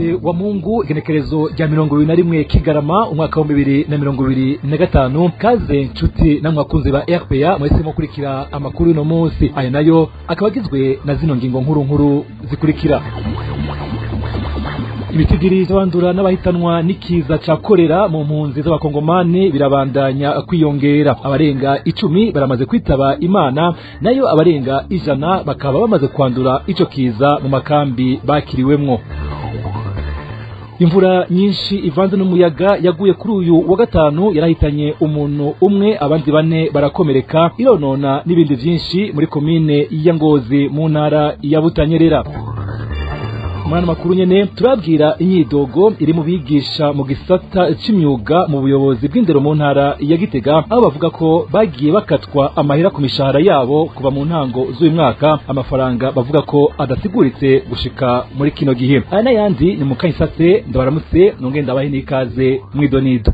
Munsi wa Mungu, igenekerezo rya 21 Kigarama umwaka wa 2025. Kaze nshuti namwe bakunzi ba RPA mwese mukurikira amakuru no munsi, aya nayo akaba agizwe na zino ngingo nkuru nkuru zikurikira. Ibitigiri by'abandura n'abahitanwa n'ikiza ca kolera mu mpunzi z'abakongomani birabandanya kwiyongera. Abarenga 10 baramaze kwitaba Imana, nayo abarenga 100 bakaba bamaze kwandura ico kiza mu makambi bakiriwemwo. Imvura nyinshi ivanze n'umuyaga yaguye kuri uyu wa gatanu yarahitanye umuntu umwe, abandi 4 barakomereka, ironona n'ibindi vyinshi muri komine ya Ngozi mu ntara ya Butanyerera. Mwana makuru nyene turabwira inyidogo iri mu bigisha mu gisata c'imyuga mu buyobozi bw'indero mu ntara ya Gitega, aho bavuga ko bagiye bakatwa amahera ku mishahara yabo kuva mu ntango z'uyu mwaka, amafaranga bavuga ko adasiguritse gushika muri kino gihe. Aya n'ayandi ni mu kanyisase, ndabaramutse nonge ndabahe n'ikaze mwidonido.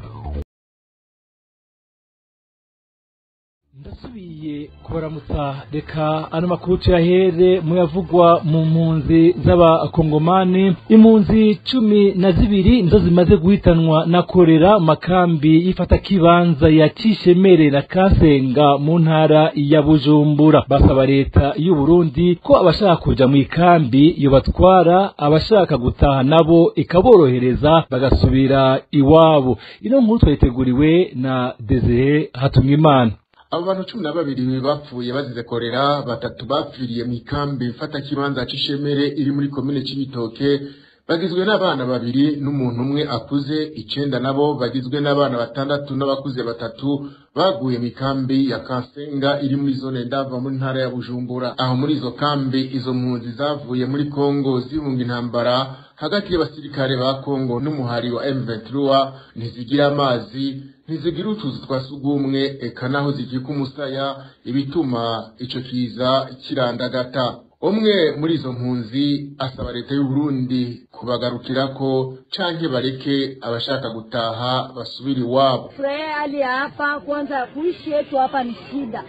Ndasubiye kubaramutsa, reka ano makuru tuyahere muyavugwa mu mpunzi z'abakongomani. Impunzi 12 nizo zimaze guhitanwa na kolera makambi y'ifatakibanza ya Cishemere na Kasenga mu ntara ya Bujumbura. Basaba leta y'u Burundi ko abashaka kuja mu ikambi yobatwara, abashaka gutaha nabo ikaborohereza bagasubira iwabo. Ino nkuru twayiteguriwe na Desire Hatumwimana. Abo bantu 12 bapfuye bazize kolera, 3 bapfiriye mu ikambi mfatakibanza Cishemere iri muri komine Cibitoke, bagizwe n'abana 2 n'umuntu umwe akuze, 9 nabo bagizwe n'abana 6 n'abakuze 3 baguye mu ikambi ya Kasenga iri muri zone Ndava mu ntara ya Bujumbura. Aho muri izo kambi izo mpunzi zavuye muri Kongo zihunga intambara hagati y'abasirikare ba Kongo n'umuhari wa M23, ntizigira amazi, ntizigira utuzu twa sugumwe, eka naho zigika umusaya, ibituma ico kiza kirandagata. Umwe muri izo mpunzi asaba leta y'u Burundi kubagarukirako canke bareke abashaka gutaha basubira iwabo. Furaha hali hapa kwanza, kuishi yetu hapa ni shida,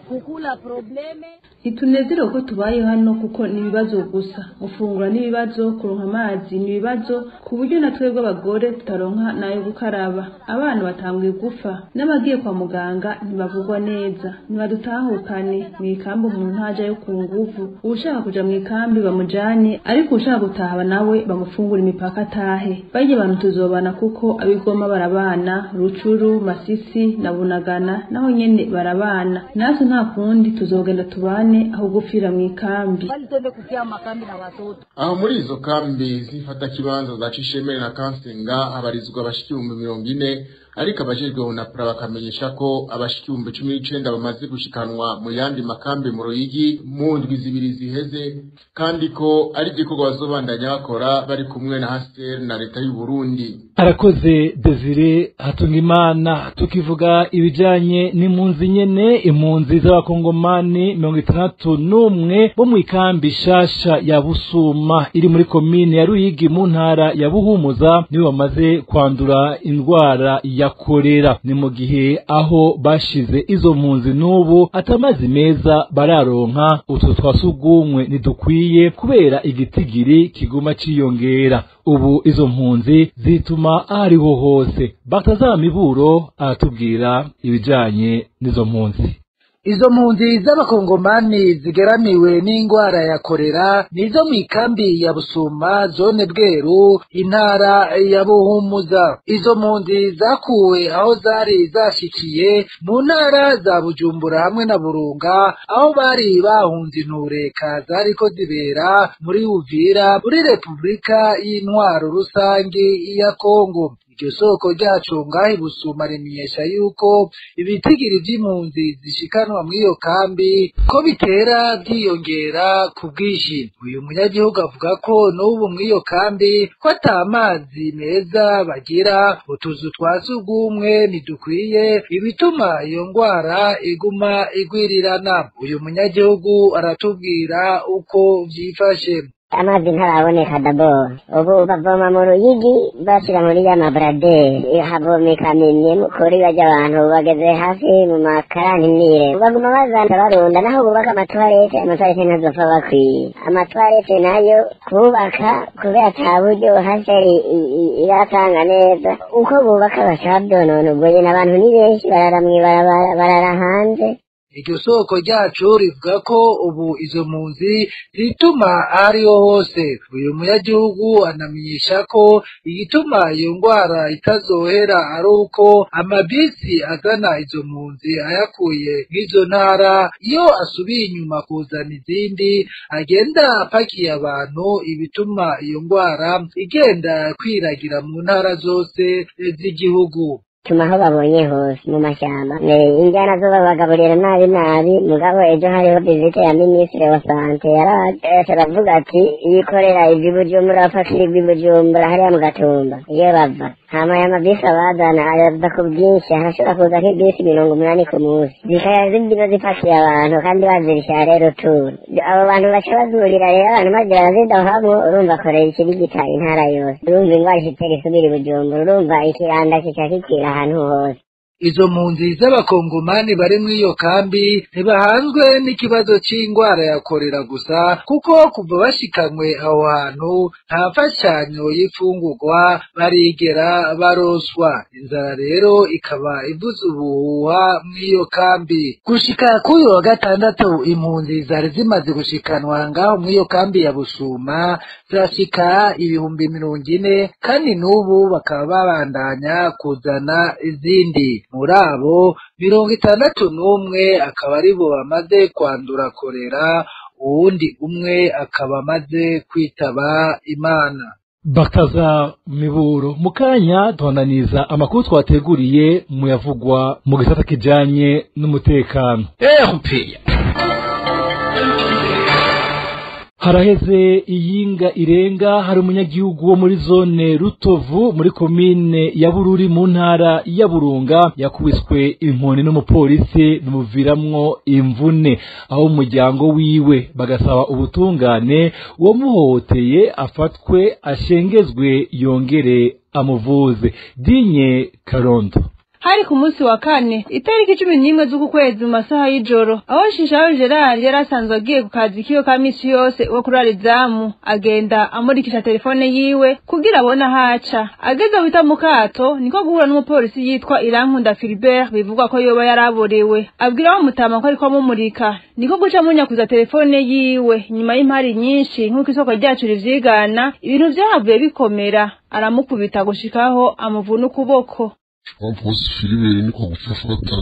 kukula probleme. Ntitunezerewe ko tubaye hano kuko ni ibibazo gusa, gufungura n'ibibazo, kuronka amazi ni ibibazo, ku buryo na twebwe abagore tutaronka nayo gukaraba. Abana batanguye gufa, n'abagiye kwa muganga ntibavugwa neza, ntibadutahukane mu ikambi. Umuntu ntajayo ku nguvu, uwushaka kuja mu ikambi bamujane, ariko uwushaka gutaha nawe bamufungura imipaka atahe. Barya bantu tuzobana kuko abigoma barabana, Rucuru, Masisi na Bunagana naho nyene barabana, natwe nta kundi tuzogenda tubane aho gupfira mu ikambi. Aho muri izo kambi zifata kibanza za Cishemere na Kasenga habarizwa abashika 40,000, ariko abajejwe UNAPRA bakamenyesha ko abashika 19,000 bamaze gushikanwa mu yandi makambi mu Ruyigi mu ndwi 2 ziheze, kandi ko ari igikorwa bazobandanya bakora bari kumwe na HCR na leta y'u Burundi. Arakoze Desire Hatungimana. Tukivuga ibijanye n'impunzi nyene, impunzi z'abakongomani 61 bo mu ikambi shasha ya Busuma iri muri komine ya Ruyigi mu ntara ya Buhumuza nibo bamaze kwandura indwara ya kolera. Ni mu gihe aho bashize izo mpunzi n'ubu atamazi meza bararonka, utu twasugumwe ntidukwiye kubera igitigiri kiguma ciyongera. Ubu izo mpunzi zituma ariho hose. Batazama Miburo aratubwira ibijanye n'izo mpunzi. Izo mpunzi z'abakongomani zigeramiwe n'ingwara ya kolera nizo mu ikambi ya Busuma zone Bweru intara ya Buhumuza. Izo mpunzi zakuwe aho zari zashikiye mu ntara za Bujumbura hamwe na Burunga, aho bari bahunze intureka zariko zibera muri Uvira muri Republika y'Intwaro Rusangi ya Kongo. Iryo soko ryacu ngaho Busuma rimenyesha yuko ibitigiri vy'impunzi zishikanwa mw'iyo kambi ko bitera byiyongera ku bwinshi. Uyu munyagihugu avuga ko n'ubu mw'iyo kambi ko ata mazi meza bagira, utuzu twa sugumwe ntidukwiye, ibituma iyo ngwara iguma igwirirana. Uyu munyagihugu aratubwira uko vyifashe. Amazi ntaraboneka d'abord, ubu bavoma mu Ruyigi bashira muri ya maburaderi, havomeka mimye kuri barya abantu bageze hafi mu makarantimire, baguma bazana barunda. Naho bubaka amatoilette, amatoilette ntazopfa bakwiye. Amatoilette nayo kubaka kubera ata buryo haseri iratanga neza, uko bubaka baca bavyonona. Ubwo nyene abantu ni benshi, barara mw'ibarabara, barara hanze. Iryo soko ryacu rivuga ko ubu izo mpunzi zituma ahariho hose. Uyu munyagihugu anamenyesha ko igituma iyo ngwara itazohera ari uko amabisi azana izo mpunzi ayakuye mw'izo ntara, iyo asubiye inyuma kuzana izindi agenda apakiye abantu, ibituma iyo ngwara igenda kwiragira mu ntara zose z'igihugu. Tuma aho babonye hose mu mashyamba, injyana zo babagaburira nabi nabi. Mugabo ejo hariho visite ya minisitiri wa santé, yaraje aravuga ati yikorera ivi Bujumbura, bapakira ivi Bujumbura hariya mu Gatumba iyo bava. Hama aya mabisi abazana ayaza ku bwinshi, harashobora kuza nk'ibisi 80 ku munsi, zikaya zibino zipakiye abantu kandi bazirisha rero turu. Abo bantu baca bazurira rero abantu maze barazidohamwo. Urumva korera ikirigita intara yose, urumva ingwara ishitera isubira i Bujumbura, urumva ikiranda kica kikwira ahantu hose. Izo mpunzi z'abakongomani bari muri iyo kambi ntibahanzwe n'ikibazo c'ingwara ya korera gusa, kuko kuva bashikanywe aho hantu nta mfashanyo y'imfungurwa barigera baronswa. Inzara rero ikaba ivuza ubuhuha mw'iyo kambi. Gushika k'uyu wa gatandatu, impunzi zari zimaze gushikanwa ngaho mw'iyo kambi ya Busuma zirashika 40,000, kandi n'ubu bakaba babandanya kuzana izindi. Muri abo, 61 akaba aribo bamaze kwandura korera, uwundi umwe akaba amaze kwitaba Imana. Bakaza Miburo, mu kanya duhananiza amakuru twateguriye muyavugwa mu gisata kijanye n'umutekano. RPA. Haraheze iyinga irenga hari umunyagihugu wo muri zone Rutovu muri komine ya Bururi mu ntara ya Burunga yakubiswe inkoni n'umupolisi bimuviramwo imvune, aho umuryango wiwe bagasaba ubutungane, uwo muhoteye afatwe ashengezwe yongere amuvuze. Dinye Karondo. Hari ku munsi wa kane, itariki 11 z'uku kwezi, mu masaha y'ijoro, aho Shishaho Gerard yari asanzwe agiye ku kazi kiwe ka misi yose wo kurara izamu, agenda amurikisha telefone yiwe kugira abone ahaca. Ageze aho bita mu kato, niko guhura n'umupolisi yitwa Irankunda Philibert, bivugwa ko yoba yaraborewe. Abwira wa mutama ko ariko amumurika, niko guca munyakuza telefone yiwe. Nyuma y'impari nyinshi, nk'uko isoko ryacu rivyigana, ibintu vyahavuye bikomera, aramukubita gushikaho amuvuna ukuboko. Umupolisi Filiberi niko guca afata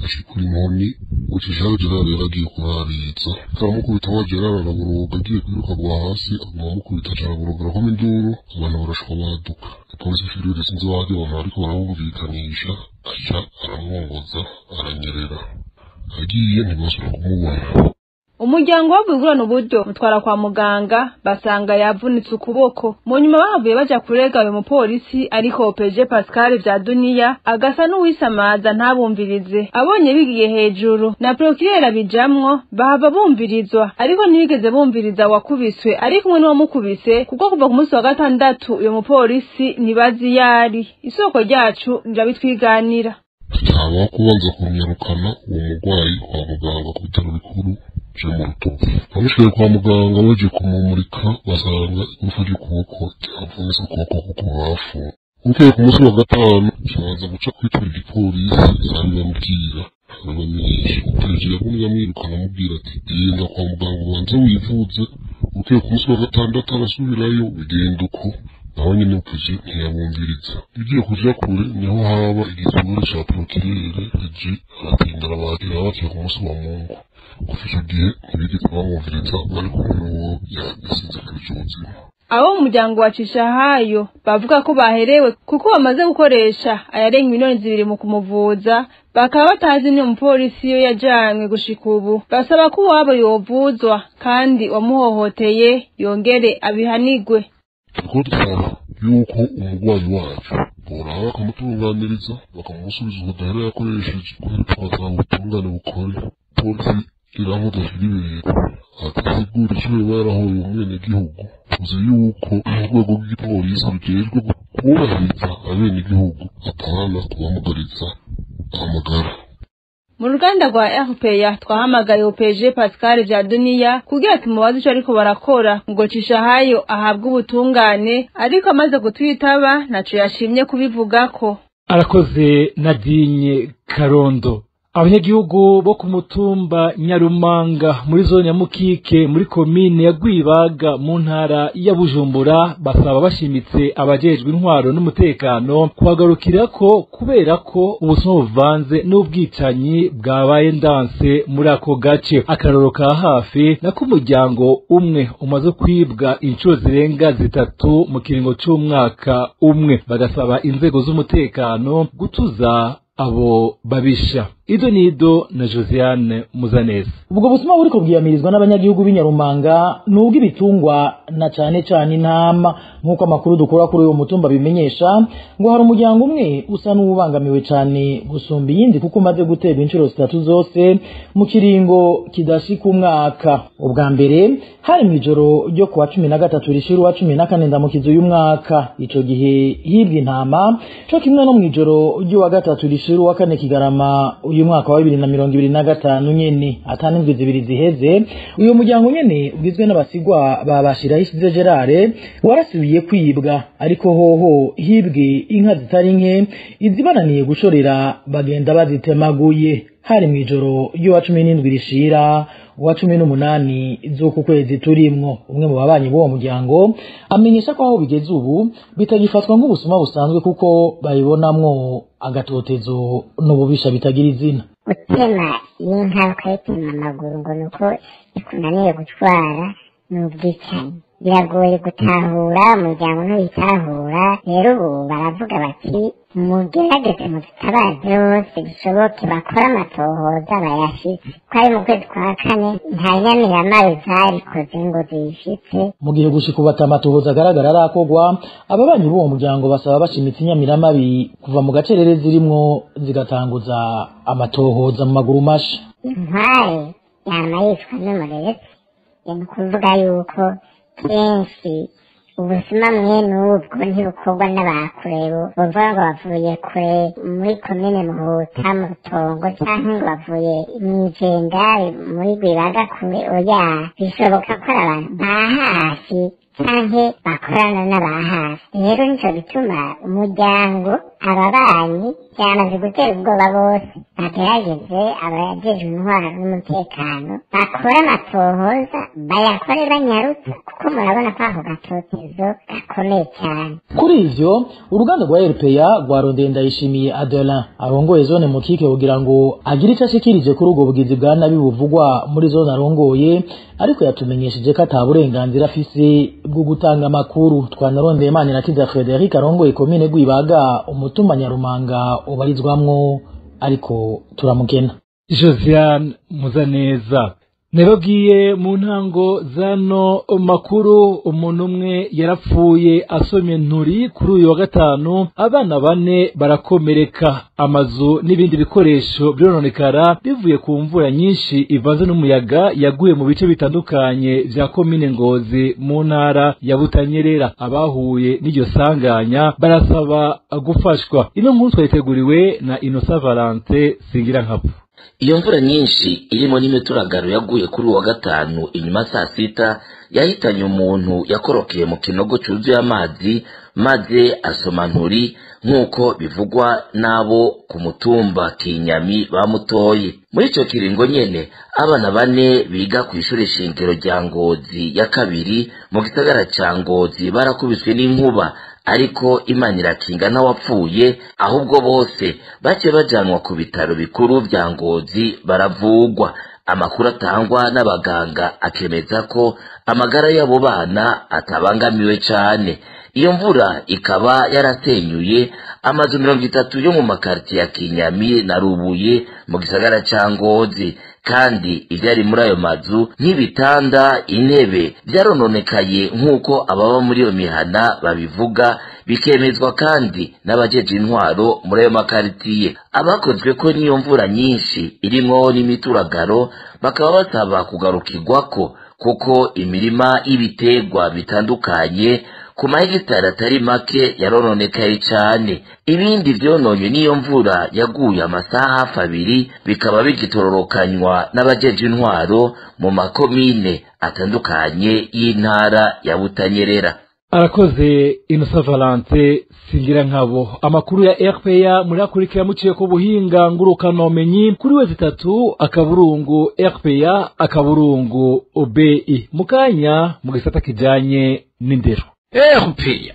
ashikura inkoni ucishaho Gerard yari agiye kurariza, aramukubita. Wa Gerard araboroga, agiye kwiruka agwa hasi, aguma amukubita aca araboroga, arakoma induru, abantu barashwa baduka. Polisi Filiberi sinzi waje, abantu bariko barabumvikanisha, aca aramwongoza aranyerera, agiye ntibasubira kumubona. Umuryango wabwigurana uburyo mutwara kwa muganga, basanga yavunitse ukuboko. Mu nyuma bahavuye baja kurega uyu mupolisi, ariko Peje Pascal vya Duniya agasa n'uwisamaza ntabumvirize. Abonye bigiye hejuru na procureur abijamwo, bahava bumvirizwa, ariko ntibigeze bumviriza wakubiswe ari kumwe n'uwamukubise, kuko kuva ku munsi wa gatandatu uyu mupolisi ntibazi yari. Isoko ryacu ndirabitwiganira. Habaho kubanza kunyarukana uwo murwayi kwa muganga ku bitaro bikuru vyo mu Rutovu. Bamushikiye kwa muganga, baje kumumurika basanga igufa ry'ukuboko ryavunitse, ukuboko k'ukubafu. Bukeye ku munsi wa gatanu kibanza guca kwitura igipolisi, arabibabwira, arabamenyesha. Umuperezida yagumye amwirukana, amubwira ati genda kwa muganga ubanze wivuze. Bukeye ku munsi wa gatandatu arasubirayo, bigenda uko, naho nyene umuperezida ntiyabumviriza. Bigiye kuja kure, niho haba igitsure ca procureur eje, aratinda arabakira, babakira ku munsi wa Mungu. Kuva ico gihe ntibigeze bamwumviriza, bari kumwe n'uwo yasinzikarije ubuzima. Abo mu muryango wa Cishahayo bavuga ko baherewe kuko bamaze gukoresha ayarenga 2 miliyoni mu kumuvuza, bakaba batazi niyo umupolisi iyo yajanywe gushika ubu. Basaba ko uwabo yovuzwa kandi wamuhohoteye yongere abihanigwe. Turiko dusaba yuko umurwayi wacu boraba bakamutunganiriza, bakamusubiza ubudahera yakoresheje, kubera twasaba ubutungane bukore. Polisi Irankunda Filiberi Atasigura icyo yoba yarahoye umwenegihugu. Tuzi yuko urwego rw'igipolisi rujejwe kubahiriza abenegihugu, atana kubamugariza amagara. Mu ruganda rwa RPA twahamagaye OPG Pascal Vyadunia kugira tumubaze ico ariko barakora ngo Cishahayo ahabwe ubutungane, ariko amaze kutwitaba ntaco yashimye kubivugako. Arakoze Nadine Karondo. Abanyagihugu bo ku mutumba Nyarumanga muri zone ya Mukike muri komine ya Rwibaga mu ntara ya Bujumbura basaba bashimitse abajejwe intwaro n'umutekano kubagarukirako kubera ko ubusuma buvanze n'ubwicanyi bwabaye ndanse muri ako gace. Akarorero ka hafi nako umuryango umwe umaze kwibwa inshuro zirenga 3 mu kiringo c'umwaka umwe, bagasaba inzego z'umutekano gutuza abo babisha. Ido nido na Josiane Muzaneza. Ubwo busuma buriko bwiyamirizwa n'abanyagihugu b'inyarumanga nubwo ibitungwa na cane cane intama, nkuko amakuru dukura kuri uwo mutumba bimenyesha, ngo hari umuryango umwe usa n'ubangamiwe cane gusumba iyindi kuko umaze guterwa inshuro 3 zose mu kiringo kidashika umwaka. Ubwa mbere hari mw'ijoro ryo kuwa 13 rishira uwa 14 ndamukizo y'umwaka, ico gihe hibwe intama co kimwe no mw'ijoro ry'uwa 3 rishira uwa 4 kigarama uyu mwaka wa 2025 nyene. Atanindwi zibiri ziheze uyu muryango nyene ugizwe n'abasigwa babashira ishize Gerard warasubiye kwibwa, ariko hoho hibwe inka zitari nke izibananiye gushorera bagenda bazitemaguye. Hari mw'ijoro ry'uwa 17 rishira uwa 18 z'uku kwezi turimwo. Umwe mu babanyi b'uwo muryango amenyesha ko aho bigeze ubu bitagifatwa nk'ubusuma busanzwe kuko babibonamwo agatotezo n'ububisha bitagira izina. Gutema inka ukayitema amaguru ngo nuko ikunaniye gutwara ni ubwicanyi, biragoye gutahura, umuryango ntubitahura. Rero ubu baravuga bati mugerageze mudutabaze hose bishoboke, bakore amatohoza bayashitse, ko ari mu kwezi kwa kane nta nyamiramabi zarikoze ngo ziyishitse. Mu gihe gushika ubu amatohoza agaragara arakogwa, ababanyi b'uwo muryango basaba bashimitse inyamiramabi kuva mu gacerere zirimwo zigatanguza amatohoza mu maguru masha. Intware yama yicwa n'umurezi, ni ukuvuga yuko kenshi ubusuma mwene ubwo ntibukorwa n'abakure bavuga ngo bavuye kure muri komine Muhuta mu Rutongo canke ngo bavuye mw'Ijenda muri Rwibaga kure. Oya, bishoboka ko ari abantu ba hafi canke bakorana n'aba hafi. Rero nico gituma umuryango, ababanyi byamaze gutera ubwoba bose, bagerageze abajejwe intwaro n'umutekano bakore amatohoza, bayakore banyarutse, kuko murabona ko ako gatotezo gakomeye cyane. Kuri ivyo uruganda rwa RPA rwarondeye Ndayishimiye Adelin arongoye zone Mukike kugira ngo agire ico ashikirije kuri ubwo bugizi bwa nabi buvugwa muri zone arongoye, ariko yatumenyesheje ko ata burenganzira afise bwo gutanga amakuru. Twanarondeye Manirakiza Frederic arongoye komine Rwibaga umutumba Nyarumanga ubarizwamwo, ariko turamukena. Josiane Muzaneza. Nababwiye mu ntango zano makuru umuntu umwe yarapfuye asomye nturi kuri uyu wa gatanu, abana 4 barakomereka, amazu n'ibindi bikoresho byononekara bivuye ku mvura nyinshi ivanze n'umuyaga yaguye mu bice bitandukanye vya komine Ngozi mu ntara ya Butanyerera. Abahuye n'iryo sanganya barasaba gufashwa. Ino nkuru twayiteguriwe na Innocent Valente Singirankabo. Iyo mvura nyinshi irimo n'imituragaro yaguye kuri uwa gatanu inyuma saa 6 yahitanye umuntu yakorokeye mu kinogo cyuzuye amazi maze asoma nturi, nk'uko bivugwa n'abo ku mutumba Kinyami bamutoye. Muri ico kiringo nyene abana 4 biga ku ishure shingiro rya Ngozi ya 2 mu gisagara ca Ngozi barakubiswe n'inkuba, ariko Imana irakinga ntawapfuye, ahubwo bose bace bajanwa ku bitaro bikuru vya Ngozi baravugwa. Amakuru atangwa n'abaganga akemeza ko amagara y'abo bana atabangamiwe cane. Iyo mvura ikaba yarasenyuye amazu 30 yo mu makarti ya Kinyami na Rubuye mu gisagara ca Ngozi, kandi ivyari muri ayo mazu nk'ibitanda, intebe byarononekaye nk'uko ababa muri iyo mihana babivuga, bikemezwa kandi n'abajeje intwaro muri ayo makartiye. Abakozwe ko n'iyo mvura nyinshi irimwo n'imituragaro bakaba basaba kugarukirwako kuko imirima y'ibiterwa bitandukanye ku mahegitari atari make yarononekaye cane. Ibindi vyononywe n'iyo mvura yaguye amasaha hafi abiri bikaba bigitororokanywa n'abajeje intwaro mu makomine atandukanye y'intara ya Butanyerera. Arakoze Innocent Valente singira nkabo. Amakuru ya RPA murakurikira muciye ku buhinga ngurukanomenyi kuri wezi 3 akaburungu RPA akaburungu OBI. Mukanya mu gisata kijanye n'indero. RPA.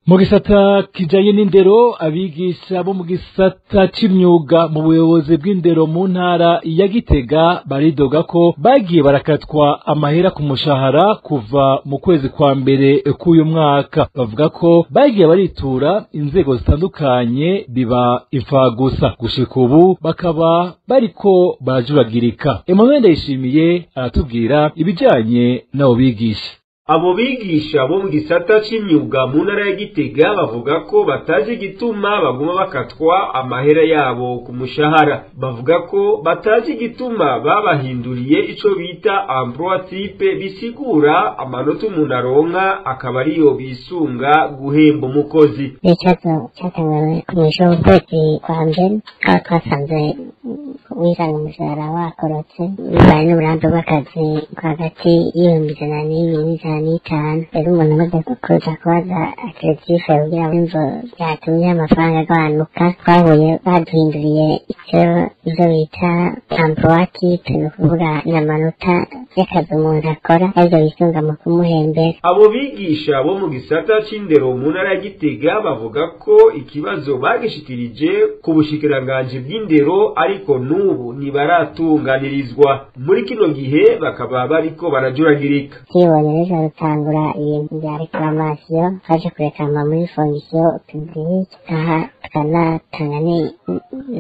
Mu gisata kijanye n'indero, abigisha bo mu gisata c'imyuga mu buyobozi bw'indero mu ntara ya Gitega baridoga ko bagiye barakatwa amahera ku mushahara kuva mu kwezi kwa mbere k'uyu mwaka. Bavuga ko bagiye baritura inzego zitandukanye biba imfagusa, gushika ubu bakaba bariko barajuragirika. Emmanuel Ndayishimiye aratubwira ibijanye n'abo bigisha. Abo bigisha bo mu gisata c'imyuga mu ntara ya Gitega bavuga ko batazi igituma baguma bakatwa amahera yabo ku mushahara. Bavuga ko batazi igituma babahinduriye ico bita emploi type, bisigura amanota umuntu aronka akaba ariyo bisunga guhemba umukozi. Ikibazo cyatanzwe ku mwisho w'ukwezi kwa mbere, aho twasanze wisanga umushahara wakorotse bivanye n'uburambe bw'akazi hagati y'102,500. Rero umuntu amaze kuza kubaza akeretife kugira ngo imvo byatumye amafaranga agabanuka, twahuye baduhinduriye icyo ibyo bita emploi type, ni ukuvuga ni amanota y'akazi umuntu akora aribyo bisunga mu kumuhembera. Abo bigisha bo mu gisata c'indero mu ntara ya Gitega bavuga ko ikibazo bagishikirije ku bushikiranganji bw'indero, ariko n'ubu ntibaratunganirizwa. Muri kino gihe bakaba bariko barajuragirika. Tubonye rero dutangura ibintu bya reclamation, twaje kurekama muri fonction publique, aha tukanatanga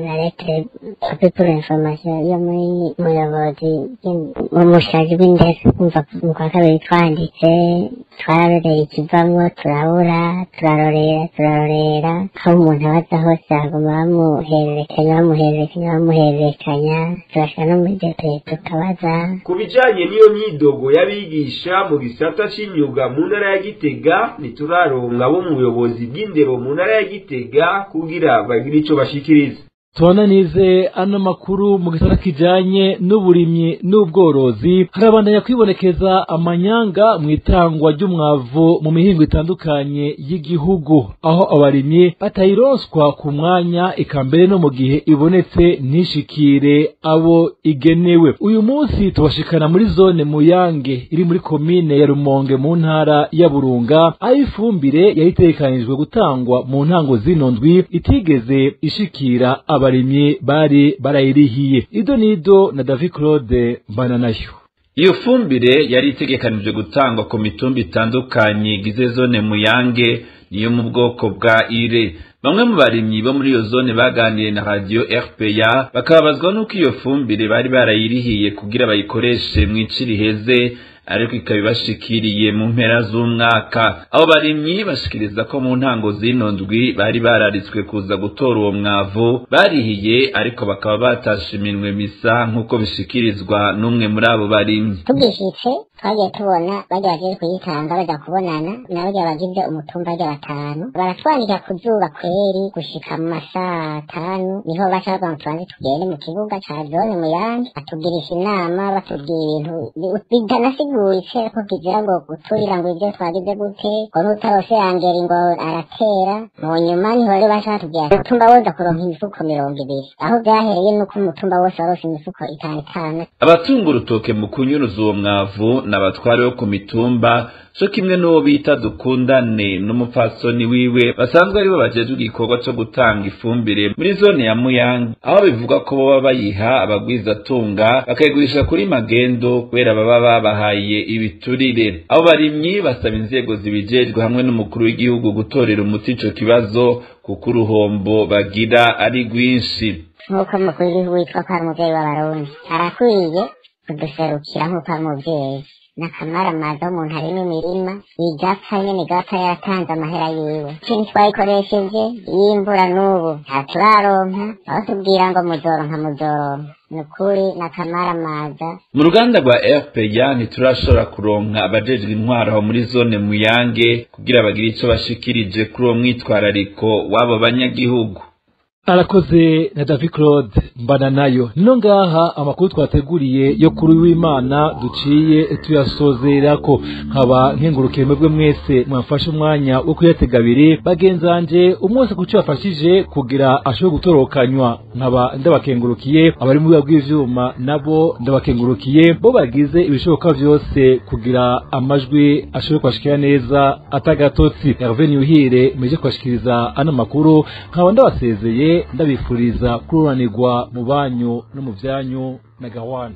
na lettre copie pour information yo muri muyobozi w'umushaji w'indero. Umva mu kwa kabiri twanditse, twararoreye ikivamwo turabura, turarorera aho umuntu abaza hose baguma bamuhererekanya, turashika no muri DP tukabaza. Ku bijanye n'iyo myidogo y'abigisha mu gisata c'imyuga mu ntara ya Gitega, ntituraronka bo mu buyobozi bw'indero mu ntara ya Gitega kugira bagire ico bashikiriza. Tubananize ano makuru mu gisata kijanye n'uburimyi n'ubworozi. Harabandanya kwibonekeza amanyanga mu itangwa ry'umwavu mu mihingo itandukanye y'igihugu, aho abarimyi batayironswa ku mwanya, eka mbere no mu gihe ibonetse ntishikire abo igenewe. Uyu munsi tubashikana muri zone Muyange iri muri komine ya Rumonge mu ntara ya Burunga, aho ifumbire yari itegekanijwe gutangwa mu ntango zino ndwi itigeze ishikira abarimyi bari barayirihiye. Ido nido na David Claude Mbananayo. Iyo fumbire yari itegekanijwe gutangwa ku mitumba itandukanye igize zone Muyange, niyo mu bwoko bwa ire. Bamwe mu barimyi bo muri iyo zone baganiriye na radio RPA bakababazwa n'uko iyo fumbire bari barayirihiye kugira bayikoreshe mu ici riheze, ariko ikaba ibashikiriye mu mpera z'umwaka. Abo barimyi bashikiriza ko mu ntango z'ino ndwi bari bararitswe kuza gutora uwo mwavu barihiye, ariko bakaba batashe iminwe misa, nk'uko bishikirizwa n'umwe muri abo barimyi. Tugishitse twagiye tubona bajya bagiye kuyitanga, baja kubonana na barya bagize umutumba barya batanu, baratwandika ku zuba kweri gushika mu masaha 5, niho baca bavuga ngo tubanze tugende mu kibuga ca zone Muyange, batugirisha inama, batubwira ibintu bitanasiguritse, ko kigira ngo guturira ngo ivyo twagize gute, ngo n'utarose yangera ngo aratera. Mu nyuma niho rero baca batubwira umutumba woza kuronka imifuko 20, aho vyahereye nuko umutumba wose warose imifuko 5. Abatunga urutoke mu kunyuruza uwo mwavu n'abatware bo ku mitumba, co kimwe n'uwo bita Dukundane n'umupfasoni wiwe basanzwe aribo bajejwe igikorwa co gutanga ifumbire muri zone ya Muyange, aho bivuga ko boba bayiha abagwizatunga bakayigurisha kuri magendo kubera baba babahaye ibiturire. Abo barimyi basaba inzego zibijejwe hamwe n'umukuru w'igihugu gutorera umuti ico kibazo, kuko uruhombo bagira ari rwinshi. Nk'uko umukuru w'igihugu witwa ko ari umuvyeyi w'Abarundi, arakwiye kuduserukira nk'uko ari umuvyeyi. N'akamaramaza, umuntu arimo imirima igapfa nyene, igapfa yaratanze amahera yiwe. Ikintu twayikoresheje y'imvura n'ubu ntaturaronka, aho tubwira ngo muzoronka, muzoronka, ni ukuri n'akamaramaza. Mu ruganda rwa RPA ntiturashobora kuronka abajejwe intwaro aho muri zone Muyange kugira bagire ico bashikirije kuri uwo mwitwarariko w'abo banyagihugu. Arakoze na David Claude mbana nayo. Nino ngaha amakuru twateguriye yo kuri w'Imana duciye tuyasozerako, nkaba nkengurukiye mwebwe mwese mwafashe umwanya wo kuyatega abiri, bagenzanje umwose kuco yafashije kugira ashobore gutorokanywa, nkaba ndabakengurukiye. Abari mu bw'ivyuma nabo ndabakengurukiye, bo bagize ibishoboka vyose kugira amajwi ashobore kwashikira neza atagatotsi. Hervé Niyuhire meje kwashikiriza ano makuru, nkaba ndabasezeye, ndabifuriza kururanirwa mu banyu no mu byanyu na gahwana.